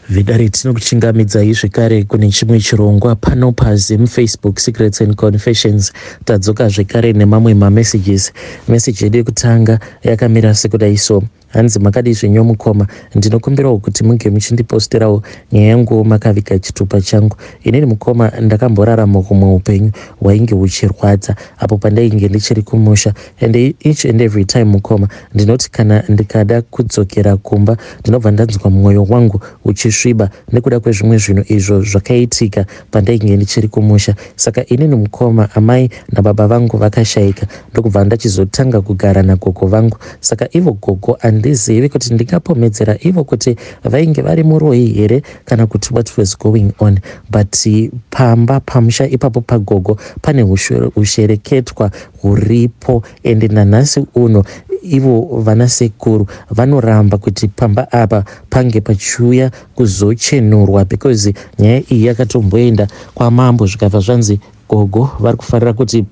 Vedare, tinokuchingamidzai zvekare kune chimwe chirongwa pano paZim Facebook Secrets and Confessions. Tadzoka zvekare nemamwe mamessages. Message yedu yekutanga yakamira sekudai so. Hanzi, "Makadii zvenyu mukoma? Ndinokumbirawo kuti munge muchindiposterawo nyaya yangu makaviga chitupa changu. Inini mukoma, ndakamborarama kumwe upenyu hwainge huchirwadza apo pandainge ndichiri kumusha, and each and every time mukoma, ndinoti kana ndikada kudzokera kumba, ndinobva ndanzwa mwoyo wangu uchisviba nekuda kwezvimwe zvinhu izvo zvakaitika pandainge ndichiri kumusha. Saka inini mukoma, amai nababa vangu vakashayika, ndokubva ndachizotanga kugara nagogo vangu. Saka ivo gogo, handizivi kuti ndingapomedzera ivo kuti vainge vari muroyi here kana kuti what was going on, but pamba pamusha ipapo pagogo pane ushereketwa huripo, ende nanhasi uno ivo vanasekuru vanoramba kuti pamba apa pange pachiuya kuzochenurwa, because nyaya iyi yakatomboenda kwamambo, zvikabva zvanzi gogo vari kufarira kuti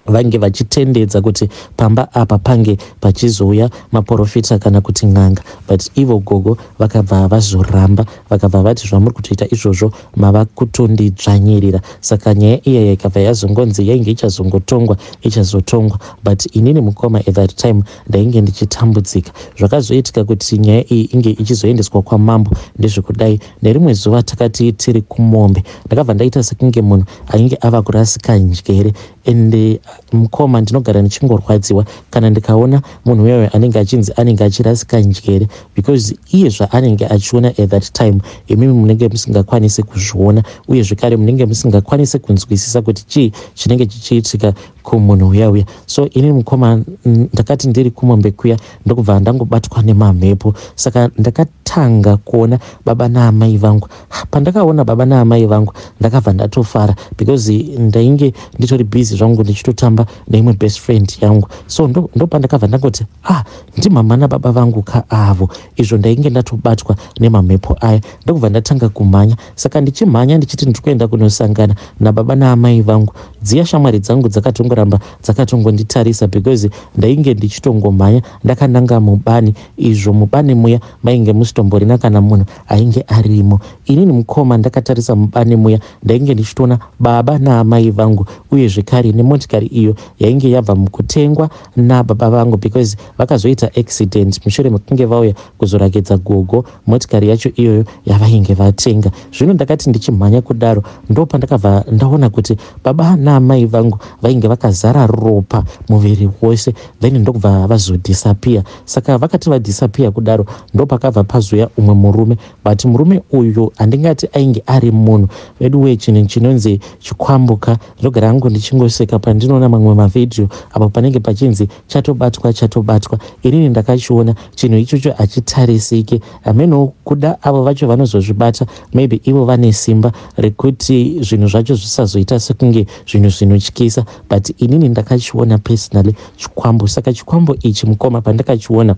vange vachitendedza kuti pamba apa pange pachizouya maprofita kana kuti n'anga, but ivo gogo vakabva vazoramba, vakabva vati zvamuri kutoita izvozvo mava kutondidzvanyirira. Saka nyaya iya ikabva yazongonzi yainge ichazongotongwa, ichazotongwa, but inini mukoma, at that time ndainge ndichitambudzika. Zvakazoitika kuti nyaya iyi inge ichizoendeswa kwamambo ndezvekudai. Nerimwe zuva takati tiri kumombe, ndakabva ndaita sekunge munhu ainge ava kurasika njere. Ende mukoma, ndinogara ndichingorwadziwa kana ndikaona munhu uyoyo anenge achinzi anenge achirasika njere, because iye zvaanenge achiona at that time, imimi munenge musingakwanisi kuzviona, uye zvekare munenge musingakwanisi kunzwisisa kuti chii chinenge chichiitika kumunhu uya uya. So ini mukoma, ndakati ndiri kumombe kuya, ndokubva ndangobatwa nemamhepo. Saka ndakatanga kuona baba naamai vangu. Pandakaona baba naamai vangu, ndakabva ndatofara, because ndainge nditori busy zvangu ndichitotamba neimwe best friend yangu. So ndopandakabva ndangoti, ah, ndimama nababa vangu kaavo. Izvo ndainge ndatobatwa nemamhepo aya. Ndokubva ndatanga kumhanya. Saka ndichimhanya ndichiti ndiri kuenda kunosangana nababa naamai vangu, dziya shamwari dzangu dzakatongoramba dzakatongonditarisa, because ndainge ndichitongomhanya ndakananga mubani. Izvo mubani muya mainge musitomborina kana munhu ainge arimo. Inini mukoma, ndakatarisa mubani muya, ndainge ndichitoona baba naamai vangu, uye zvekare nemotikari iyo yainge yabva mukutengwa nababa vangu, because vakazoita accident mushure mekunge vauya kuzorakidza gogo motikari yacho iyoyo yavainge vatenga. Zvino ndakati ndichimhanya kudaro, ndo pandakabva ndaona kuti baba naamai vangu vainge vakazara ropa muviri wose. Then ndokubva vazodisappear. Saka vakati vadisappear kudaro, ndopakabva pazoya umwe murume, but murume uyu handingati ainge ari munhu vedu wee. Chinhu chinonzi chikwambuka, ndogara hangu ndichingoseka pandinoona mamwe mavhidhiyo apo panenge pachinzi chatobatwa, chatobatwa. Inini ndakachiona chinhu ichocho, hachitarisike. Hameno kuda avo vacho vanozozvibata, maybe ivo vane simba rekuti zvinhu zvacho zvisazoita sekunge zvinhu zvinotyisa, but inini ndakachiona personally chikwambo. Saka chikwambo ichi mukoma, pandakachiona,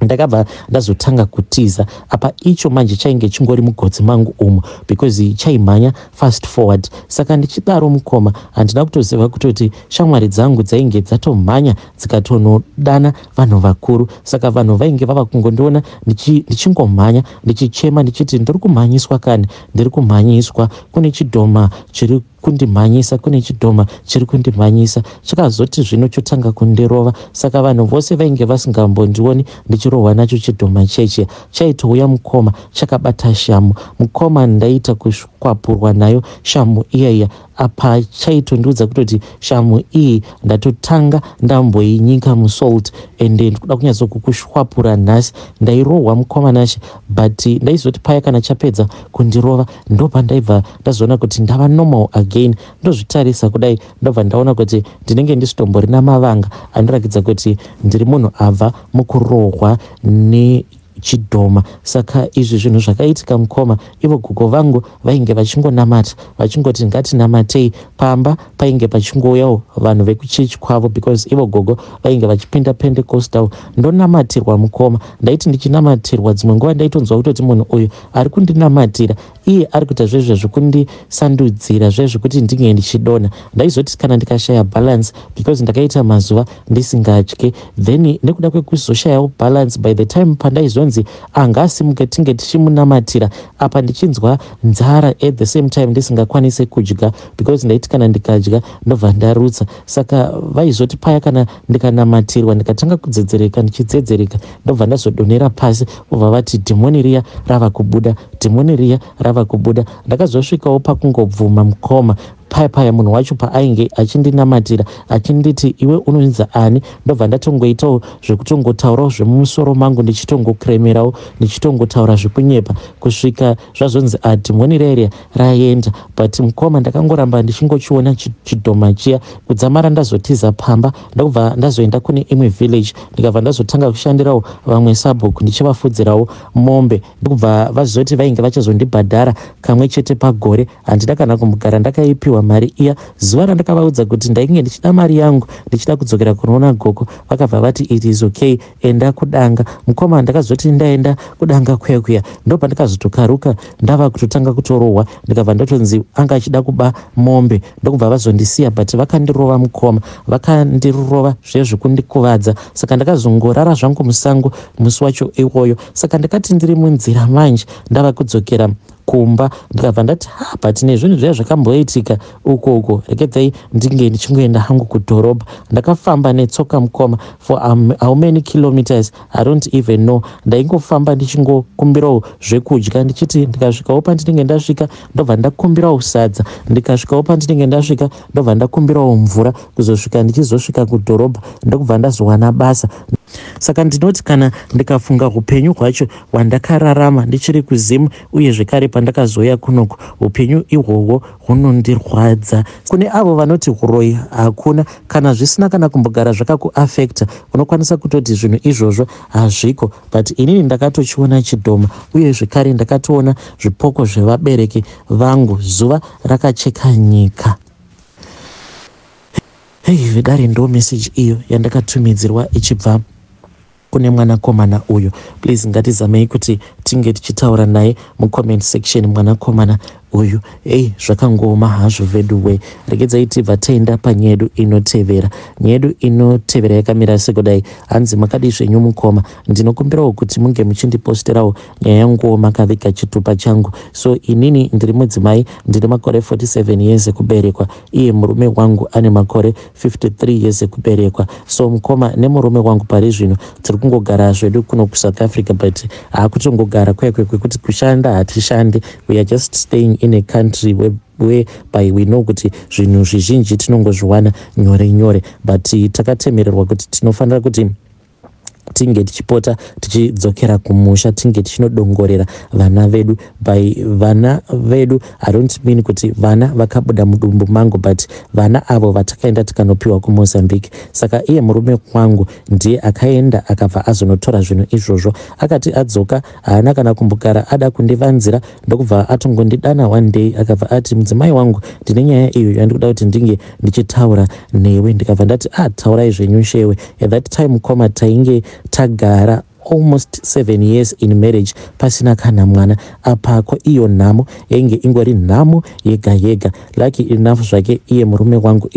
ndakabva ndazotanga kutiza. Apa icho manje chainge chingori mugotsi mangu umo, because chaimhanya fast forward. Saka ndichidaro mukoma, handina kutoziva kutoti shamwari dzangu dzainge dzatomhanya dzikatonodana vanhu vakuru. Saka vanhu vainge vava kungondiona ndichingomhanya, ndichichema ndichiti, "Ndiri kumhanyiswa kani, ndiri kumhanyiswa, kune chidhoma chiri kundimhanyisa, kune chidhoma chiri kundimhanyisa." Chakazoti zvino chotanga kundirova. Saka vanhu vose vainge vasingambondioni ndichirohwa nacho chidhoma cheche, chaitouya mukoma chakabata shamu. Mukoma, ndaita kuskwapurwa nayo shamu iyaiya. Apa chaitondiudza kutoti shamu iyi ndatotanga ndamboinyika musalt, ende ndikuda kunyatsokukushwapura nhasi. Ndairohwa mukoma Nashe, but ndaizoti paya kana chapedza kundirova, ndopandaibva ndazoona kuti ndava normal again. Ndozvitarisa kudai, ndobva ndaona kuti ndinenge ndisitomborina mavanga anoratidza kuti ndiri munhu abva mukurohwa nechidhoma. Saka izvi zvinhu zvakaitika mukoma. Ivo gogo vangu vainge vachingonamata, vachingoti ngatinamatei. Pamba painge pachingouyawo vanhu vekuchechi kwavo, because ivo gogo vainge vachipinda Pentecostal. Ndonamatirwa mukoma. Ndaiti ndichinamatirwa, dzimwe nguva ndaitonzwa kutoti munhu uyu ari kundinamatira Iye ari kuita zvezve zvekundisandudzira zvezvekuti ndinge ndichidonha. Ndaizoti kana ndikashaya balance, because ndakaita mazuva ndisingadye, then nekuda kwekuzoshayawo balance, by the time pandaizonzi angasimuke tinge tichimunamatira, apa ndichinzwa nzara, at the same time ndisingakwanisi kudya, because ndaiti kana ndikadya ndobva ndarutsa. Saka vaizoti paya kana ndikanamatirwa, ndikatanga kudzedzereka, ndichidzedzereka, ndobva ndazodonhera pasi, vobva vati dhimoni riya rava kubuda, dhimoni riya rava kubuda. Ndakazosvikawo pakungobvuma, mukoma. Paya paya munhu wacho paainge achindinamatira, achinditi, "Iwe unonzi ani?" ndobva ndatongoitawo zvekutongotaurawo zvemumusoro mangu, ndichitongokremerawo, ndichitongotaura zvekunyepa, kusvika zvazonzi adhimoni riya raenda. But mukoma, ndakangoramba ndichingochiona chidhoma chiya kudzamara ndazotiza pamba, ndokubva ndazoenda kune imwe village, ndikabva ndazotanga kushandirawo vamwe sabhuku, ndichivafudzirawo mombe. Ndokubva vazoti vainge vachazondibhadhara kamwe chete pagore. Handida kana kumbogara ndakaipiwa mari iya. Zuva randakavaudza kuti ndainge ndichida mari yangu, ndichida kudzokera kunoona gogo, vakabva vati, "It is okay, enda kudanga." Mukoma, ndakazoti ndaenda kudanga kuya kuya, ndopandakazotokaruka ndava kutotanga kutorohwa, ndikabva ndatonzi anga achida kuba mombe, ndokubva vazondisiya. But vakandirova, mukoma, vakandirova zviye zvekundikuvadza. Saka ndakazongorara zvangu musango musi wacho iwoyo. Saka ndakati ndiri munzira manje, ndava kudzokera kumba, ndikabva ndati, "Ha, but nezvinhu zviya zvakamboitika uko uko, rekedzai ndinge ndichingoenda hangu kudhorobha." Ndakafamba netsoka, mukoma, for how many kilometers I don't even know. Ndaingofamba ndichingokumbirawo zvekudya, ndichiti ndikasvikawo pandinenge ndasvika, ndobva ndakumbirawo sadza, ndikasvikawo pandinenge ndasvika, ndobva ndakumbirawo mvura, kuzosvika ndichizosvika kudhorobha, ndokubva ndazowana basa. Saka ndinoti kana ndikafunga upenyu hwacho hwandakararama ndichiri kuZimu, uye zvekare pandakazouya kunoku, upenyu ihwohwo hunondirwadza. Kune avo vanoti uroyi hakuna, kana zvisina kana kumbogara zvakakuafecta, unokwanisa kutoti zvinhu izvozvo hazviko. But inini ndakatochiona chidhoma, uye zvekare ndakatoona zvipoko zvevabereki vangu zuva rakacheka nyika. Hei, vedare, ndo meseji iyo yandakatumidzirwa ichibva kune mwanakomana uyu. Please, ngatizamei kuti tinge tichitaura naye mucomment section, mwanakomana uyu. Ei, zvakangooma hazvo veduwe. Regedzai tibva taenda panyaya yedu inotevera. Nyaya yedu inotevera yakamira sekudai. Hanzi, "Makadi zvenyu mukoma? Ndinokumbirawo kuti munge muchindiposterawo nyaya yanguwo makaviga chitupa changu. So inini ndiri mudzimai, ndine makore 47 years ekuberekwa. Iye murume wangu ane makore 53 years ekuberekwa. So mukoma, nemurume wangu pari zvino tiri kungogara zvedu kuno kuSouth Africa, but haakutongogara kwekwe kwekuti kushanda hatishandi. We are just staying in a country whereby we know kuti zvinhu zvizhinji tinongozviwana nyore nyore, but takatemererwa kuti tinofanira kuti tinge tichipota tichidzokera kumusha, tinge tichinodongorera vana vedu. By vana vedu, I don't mean kuti vana vakabuda mudumbu mangu, but vana avo vatakaenda tikanopiwa kuMozambique. Saka iye murume wangu ndiye akaenda, akabva azonotora zvinhu izvozvo. Akati adzoka, haana kana kumbogara ada kundivanzira, ndokubva atongondidana one day, akabva ati, 'Mudzimai wangu, ndine nyaya iyo yandikuda kuti ndinge ndichitaura newe.' Ndikabva ndati, 'Ah, taurai zvenyu shewe.' At that time, koma, tainge tagara almost 7 years in marriage pasina kana mwana. Apako iyo nhamo yainge ingori nhamo yega yega. Lucky enough zvake, iye murume wangu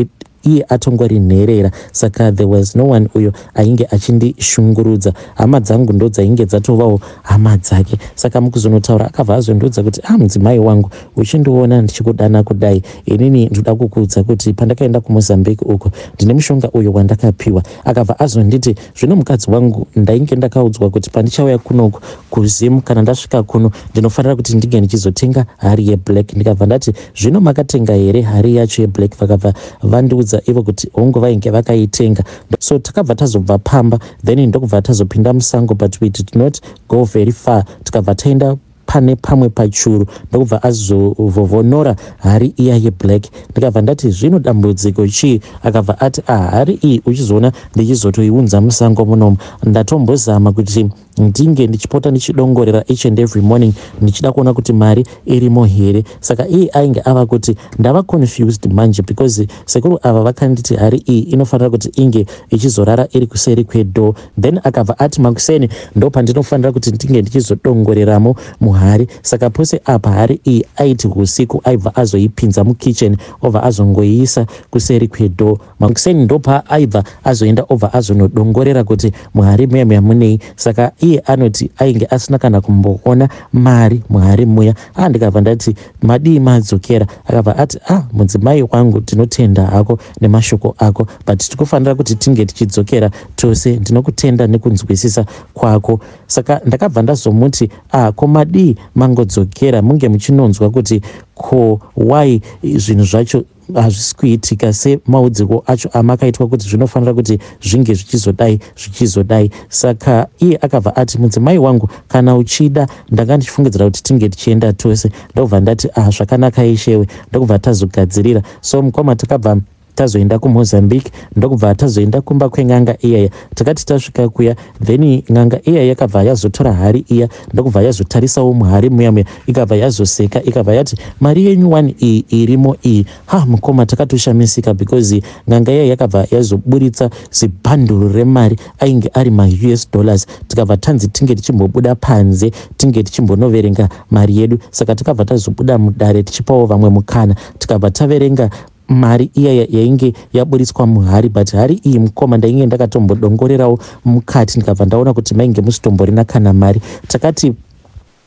iye atongori nherera, saka there was no one uyo ainge achindishungurudza. Hama dzangu ndo dzainge dzatovawo hama dzake. Saka mukuzonotaura, akabva azondiudza kuti, 'Ah, mudzimai wangu, uchindiona ndichikudana kudai, inini ndoda kukuudza kuti pandakaenda kuMozambique uko, ndine mushonga uyo wandakapiwa.' Akabva azonditi, 'Zvino mukadzi wangu, ndainge ndakaudzwa kuti pandichauya kunoku kuZimu, kana ndasvika kuno, ndinofanira kuti ndinge ndichizotenga hari yeblack.' Ndikabva ndati, 'Zvino makatenga here hari yacho yeblack?' Vakabva vandiudza ivo kuti hongu, vainge vakaitenga. So takabva tazobva pamba, then ndokubva tazopinda musango, but we did not go very far. Tikabva taenda pane pamwe pachuru, ndokubva azovhovhonora hari iya yeblack. Ndikabva ndati, 'Zvino dambudziko chii?' Akabva ati, 'Ah, hari iyi uchizoona ndichizotoiunza musango munomu, ndatombozama kuti Ndinge ndichipota ndichidongorera each and every morning ndichida kuona kuti mari irimo here. Saka iye ainge ava kuti ndava confused manje, because sekuru ava vakanditi hari iyi inofanira kuti inge ichizorara iri kuseri kwedoor. Then akabva ati makuseni ndo pandinofanira kuti ndinge ndichizodongoreramo muhari. Saka pose apa hari iyi aiti usiku aibva azoipinza mukitchen, obva azongoiisa kuseri kwedoor. Makuseni ndopaaibva azoenda, obva azonodongorera kuti muhari muya muya munei. Saka iye anoti ainge asina kana kumboona mari muhari muya. A, ndikabva ndati, "Madii madzokera?" Akabva ati, "A ah, mudzimai wangu, tinotenda hako nemashoko ako, but tikufanira kuti tinge tichidzokera tose. Ndinokutenda nekunzwisisa kwako." Saka ndakabva ndazomuti, "A ah, ko madii mangodzokera, munge muchinonzwa kuti ko why zvinhu zvacho hazvisi kuitika semaudziko acho amakaitwa kuti zvinofanira kuti zvinge zvichizodai zvichizodai?" Saka iye akabva ati, "Mudzimai wangu, kana uchida, ndanga ndichifungidzira kuti tinge tichienda tose." Ndobva ndati, "Ah, zvakanaka ishewe." Ndokubva tazogadzirira. So mukoma, takabva tazoenda kuMozambique, ndokubva tazoenda kumba kwen'anga iyaya. Takati tasvika kuya, then n'anga iya yakabva yazotora hari iya, ndokubva yazotarisawo muhari muya muya, ikabva yazoseka, ikabva yati, "Mari yenyu one iyi irimo iyi." Ha, mukoma, takatoshamisika because n'anga iya yakabva yazoburitsa zibhanduru remari, ainge ari maUS dollars. Tikabva tanzi tinge tichimbobuda panze, tinge tichimbonoverenga mari yedu. Saka takabva tazobuda mudare, tichipawo vamwe mukana. Tikabva taverenga mari iya yainge yaburitswa muhari. But hari iyi, mukoma, ndainge ndakatombodongorerawo mukati, ndikabva ndaona kuti mainge musitomborina kana mari. Takati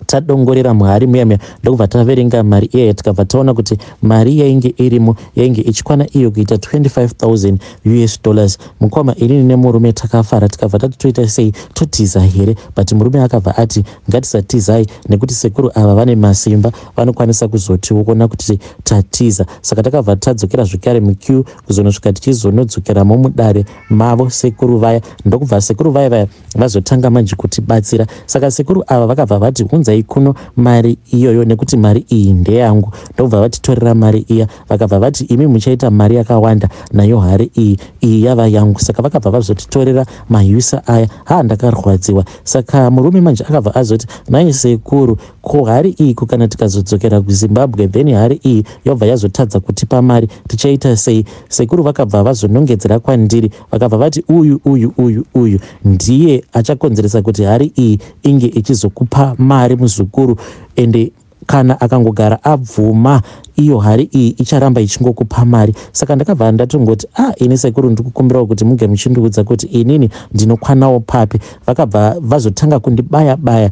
tadongorera muhari muya muya, ndokubva taverenga mari iyaya, tikabva taona kuti mari yainge irimo yainge ichikwana iyo kuita 25,000 US dollars. Mukoma, inini nemurume takafara. Tikabva tati, "Toita sei? Totiza here?" But murume akabva ati, "Ngatisatizai, nekuti sekuru ava vane masimba, vanokwanisa kuzotiona kuti tatiza." Saka takabva tadzokera zvekare muqueue, kuzonosvika tichizonodzokeramo mudare mavo sekuru vaya. Ndokubva sekuru vaya vaya vazotanga manje kutibatsira. Saka sekuru ava vakabva vati, "Unzai kuno mari iyoyo, nekuti mari iyi ndeyangu." Ndokubva vatitorera mari iya. Vakabva vati, "Imi muchaita mari yakawanda nayo hari iyi, iyi yava yangu." Saka vakabva vazotitorera maUS aya. Ha, ndakarwadziwa. Saka murume manje akabva azoti, "Nai sekuru, ko hari iyi, ko kana tikazodzokera kuZimbabwe, then hari iyi yobva yazotadza kutipa mari, tichaita sei?" Sekuru vakabva vazonongedzera kwandiri, vakabva vati, "Uyu, uyu, uyu, uyu ndiye achakonzeresa kuti hari iyi inge ichizokupa mari, muzukuru. Ende kana akangogara abvuma, iyo hari iyi icharamba ichingokupa mari." Saka ndakabva ndatongoti, "A ah, ini sekuru, ndikukumbirawo kuti munge muchindiudza kuti inini ndinokwanawo papi." Vakabva vazotanga kundibaya baya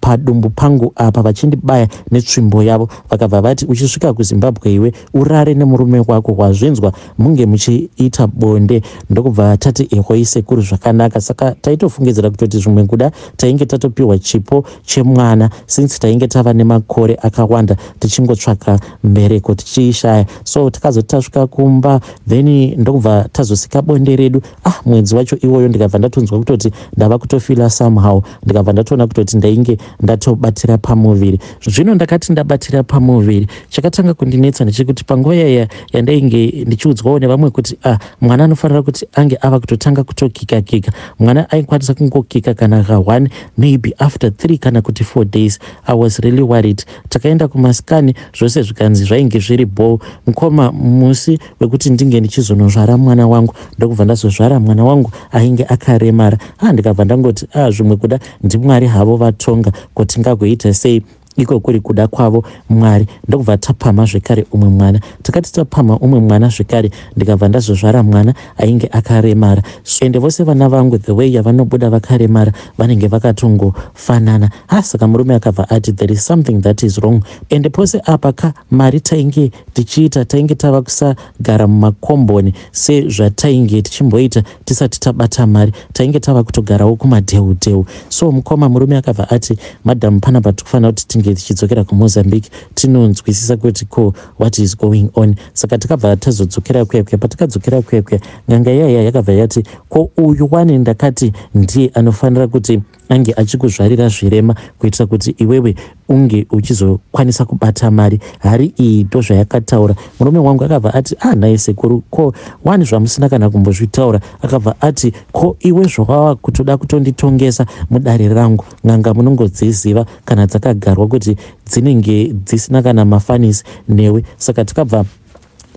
padumbu pangu apa, vachindibaya netsvimbo yavo. Vakabva vati, "Uchisvika kuZimbabwe iwe, urare nemurume wako, wazvinzwa? Munge muchiita bonde." Ndokubva tati, "Ehoi sekuru, zvakanaka." Saka taitofungidzira kutoti zvimwe kuda tainge tatopiwa chipo chemwana, since tainge tava nemakore akawanda tichingotsvaka mbereko tichiishaya. So takazoti tasvika kumba, then ndokubva tazosika bonde redu. Ah, mwedzi wacho iwoyo ndikabva ndatonzwa kutoti ndava kutofeela somehow. Ndikabva ndatoona kutoti ndainge ndatobatira pamuviri. Zvino ndakati ndabatira pamuviri, chakatanga kundinetsa ndechekuti panguva yaya yandainge ndichiudzwawo nevamwe kuti, ah, mwana anofanira kuti ange ava kutotanga kutokika kika, mwana aikwanisa kungokika kana ka1 maybe after 3 kana kuti 4 days. I was really worried. Takaenda kumascan, zvose zvikanzi zvainge zviri bho. Mukoma, musi wekuti ndinge ndichizonozvara mwana wangu, ndokubva ndazozvara mwana wangu ainge akaremara. Ah, ndikabva ndangoti, "Ah, zvimwe kuda ndiMwari havo vatonga, ko tingagoita sei? Iko kuri kuda kwavo Mwari." Ndokubva tapamha zvekare umwe mwana. Takati tapamha umwe mwana zvekare, ndikabva ndazozvara mwana ainge akaremara. Ende vose vana vangu, the way yavanobuda vakaremara, vanenge vakatongofanana. Ha, saka murume akabva ati, "There is something that is wrong." Ende pose apa ka mari tainge tichiita, tainge tava kusagara mumakomboni sezvatainge tichimboita tisati tabata mari, tainge tava kutogarawo kumadheudheu. So mukoma, murume akabva ati, "Madhamu, panapa tikufanira kuti tinge tichidzokera kuMozambique, tinonzwisisa kuti ko what is going on." Saka takabva tazodzokera kuya kuya. Patakadzokera kuya kuya, n'anga iyaya yakabva yati, "Ko uyu wane ndakati ndiye anofanira kuti Ange achikuzvarira zvirema kuitira kuti iwewe unge uchizokwanisa kubata mari. Hari iyi ndozvayakataura. Murume wangu akabva ati, ah, nhai sekuru, ko wani zvamusina kana kumbozvitaura? Akabva ati, ko iwe zvawava kutoda kutonditongesa mudare rangu? N'anga munongodziziva kana dzakagarwa kuti dzinenge dzisina kana mafanisi newe. Saka tikabva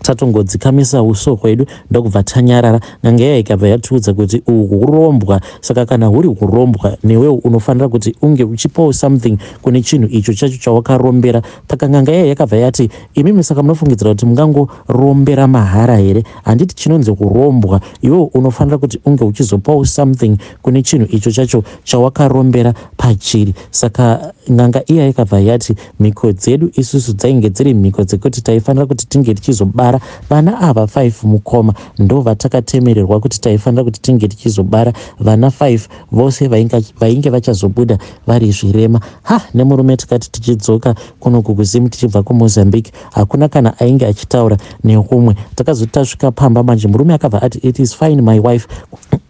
tatongodzikamisa uso hwedu ndokubva tanyarara. N'anga iya ikabva yatiudza kuti uhu hurombwa, saka kana huri hurombwa, newewo unofanira kuti unge uchipawo something kune chinhu icho chacho chawakarombera. Saka n'anga iya yakabva yati, imimi saka munofungidzira kuti mungangorombera mahara here? Handiti chinonzi hurombwa, iwewo unofanira kuti unge uchizopawo something kune chinhu icho chacho chawakarombera pachiri. Saka n'anga iya yakabva yati mhiko dzedu isusu dzainge dziri mhiko dzekuti taifanira kuti tinge tichizobara vana ava 5. Mukoma, ndo vatakatemererwa kuti taifanira kuti tinge tichizobara vana 5, vose vainge vachazobuda vari zvirema. Ha, nemurume tikati tichidzoka kunoku kuZimu tichibva kuMozambique, hakuna kana ainge achitaura neumwe. Takazoti tasvika pamba manje, murume akabva ati, "It is fine, my wife."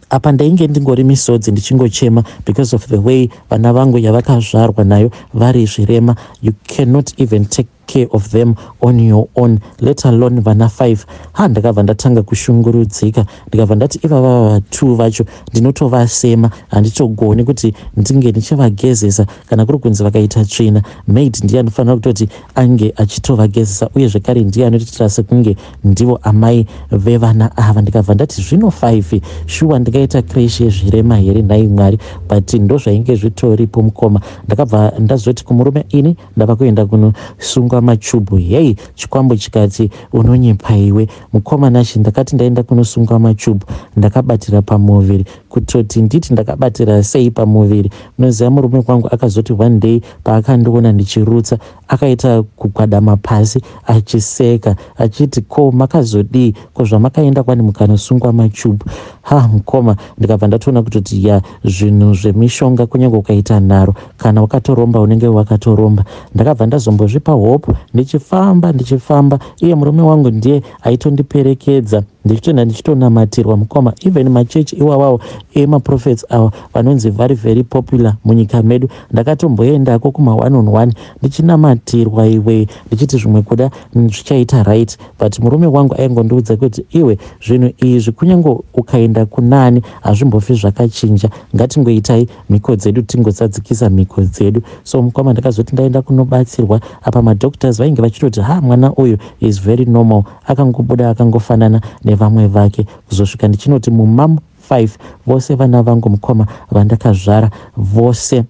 Apa ndainge ndingori misodzi, ndichingochema because of the way vana vangu yavakazvarwa nayo vari zvirema. You cannot even take care of them on your own, let alone vana 5. Ha, ndakabva ndatanga kushungurudzika. Ndikabva ndati ivava va2 vacho ndinotovasema, handitogoni kuti ndinge ndichivagezesa. Kana kuri kunzi vakaita tsvina, maid ndiye anofanira kutoti ange achitovagezesa, uye zvekare ndiye anotoitira sekunge ndivo amai vevana ava. Ndikabva ndati zvino 5, shuwa ndingaita creche yezvirema here, nhai Mwari? But ndo zvainge zvitoripo, mukoma. Ndakabva ndazoti kumurume, ini ndava kuenda kunosungwa machubhu. Hei, chikwambo chikati, "Unonyepa iwe." Mukoma Nashi, ndakati ndaenda kunosungwa machubhu, ndakabatira pamuviri. Kutoti nditi ndakabatira sei pamuviri? Unoziva, murume wangu akazoti one day paakandiona ndichirutsa, akaita kugwadama pasi achiseka achiti, "Ko makazodii? Ko zvamakaenda kwani mukanosungwa machubhu?" Ha, mukoma, ndikabva ndatoona kutoti ya, zvinhu zvemishonga, kunyange ukaita nharo, kana wakatoromba unenge wakatoromba. Ndakabva ndazombozvipa hope, ndichifamba ndichifamba, iye murume wangu ndiye aitondiperekedza, ndichitoenda ndichitonamatirwa. Mukoma, even machechi iwawawo emaprophets awa vanonzi very very popular munyika medu, ndakatomboendako kuma one on one ndichinamatirwa iwe, ndichiti zvimwe kuda zvichaita right. But murume wangu aingondiudza kuti, "Iwe, zvinhu izvi kunyange ukaenda kunani hazvimbofi zvakachinja. Ngatingoitai mhiko dzedu, tingozadzikisa mhiko dzedu." So mukoma, ndakazoti ndaenda kunobatsirwa apa, madoctors vainge vachitoti, "Ha, mwana uyu is very normal, akangobuda akangofanana nevamwe vake." Kuzosvika ndichinoti mumam 5, vose vana vangu, mukoma, vandakazvara, vose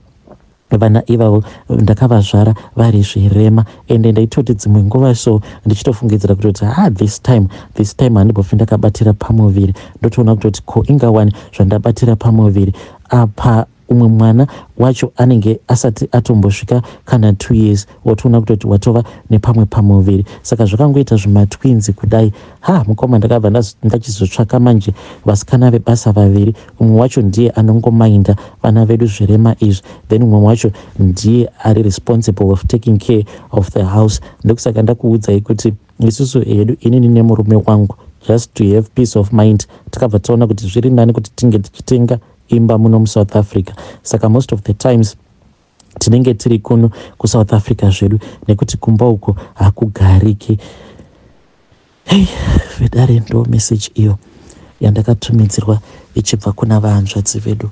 vana ivavo ndakavazvara vari zvirema. Ende ndaitoti dzimwe nguva so ndichitofungidzira kutoti, ha, this time, this time handimbofi ndakabatira pamuviri. Ndotoona kutoti ko ingawani zvandabatira pamuviri apa, umwe mwana wacho anenge asati atombosvika kana 2 years, wotoona kutoti watova nepamwe pamuviri. Saka zvakangoita zvimatwins kudai. Ha, mukoma, ndakabva ndachizotsvaka manje vasikana vebasa vaviri. Umwe wacho ndiye anongomainda vana vedu zvirema izvi, then umwe wacho ndiye ari responsible of taking care of the house. Ndokusaka ndakuudzai kuti isusu hedu, inini nemurume wangu, just to have peace of mind, takabva taona kuti zviri nani kuti tinge tichitenga imba muno muSouth Africa. Saka most of the times tinenge tiri kuno kuSouth Africa zvedu, nekuti kumba uko hakugariki. Hei, vedare, ndo message iyo yandakatumidzirwa ichibva kuna vahanzvadzi vedu.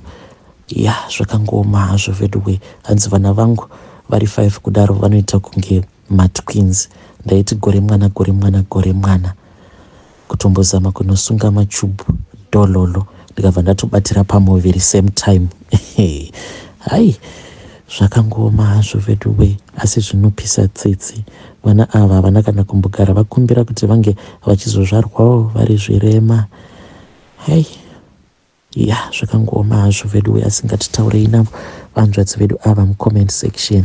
Ya, zvakangooma hazvo vedu we. Hanzi vana vangu vari 5 kudaro vanoita kunge matwins. Ndaiti gore mwana, gore mwana, gore mwana, kutombozama kunosunga machubhu dololo, ndikabva ndatobatira pamuviri same time. Hai, zvakangooma hazvo vedu we, asi zvinopisa tsitsi. Vana ava havana kana kumbogara vakumbira kuti vange vachizozvarwawo vari zvirema. Hei, ya, zvakangooma hazvo vedu we, asi ngatitaurei navo vanzvadzi vedu ava mucomment section.